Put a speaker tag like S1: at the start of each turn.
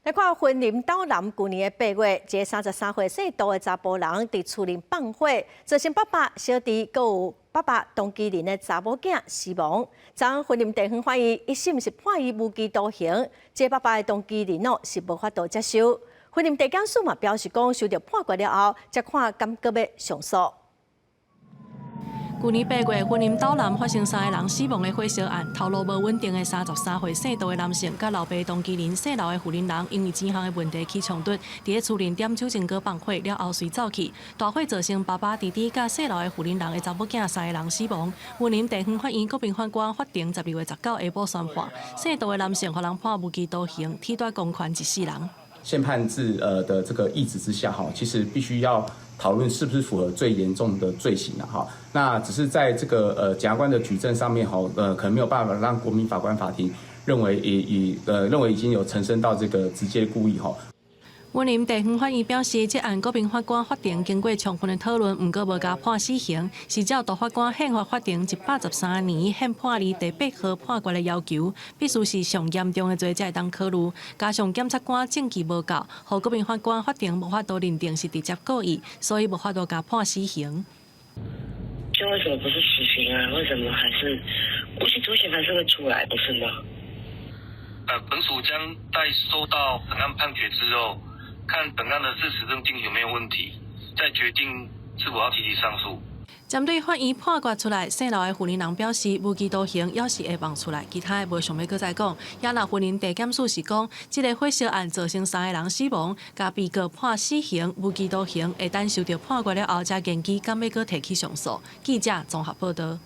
S1: 來看雲林斗南舊年的8月，一个33歲姓杜的查埔人佇厝內放火，造成爸爸、小弟，閣有爸爸同居人的查某囝死亡。昨昏雲林地方法院一審是判伊無期徒刑，這個爸爸的同居人哦是無法度接受。雲林地檢署嘛表示講，收到判決了後，才看敢閣欲上訴。
S2: 舊年八月，雲林斗南發生三个人死亡的火燒案，頭路無穩定的33歲姓杜的男性，佮老爸同居人姓劉的婦人人，因為錢項的問題起衝突，佇咧厝內點酒精膏放火了後隨走去，大火造成爸爸、弟弟佮姓劉的婦人人的查某囝三个人死亡。雲林地方法院國民法官法庭12月19下晡宣判，姓杜的男性予人判無期徒刑，剝奪公權一世人。
S3: 憲判字的這個意旨之下，哈，其實必須要討論是不是符合最嚴重的罪行啦，哈。那只是在這個檢察官的舉證上面，哈，可能沒有辦法讓國民法官法庭認為已已呃認為已經有成升到這個直接故意，哈。
S2: 雲林地方法院表示，這案國民法官法庭經過充分的討論，毋過無共判死刑，是照大法官憲法法庭113年憲判例第八號判決的要求，必須是上嚴重的罪才會當考慮。加上檢察官證據無夠，予國民法官法庭無法度認定是直接故意，所以無法度共判死刑。
S4: 就為什麼不是死刑啊？為什麼還是無期徒刑還是會出來，不是嗎？
S5: 本署將待收到本案判決之後，看本案的事實認定有沒有問題，再決定是否要提起上訴。
S2: 針對法院判決出來，姓劉的婦人人表示無期徒刑猶是會放出來，其他的無想欲閣再講。也若雲林地檢署是講，這个火燒案造成三个人死亡，共被告判死刑、無期徒刑，會等收到判決了後，才研究敢欲閣提起上訴。記者綜合報道。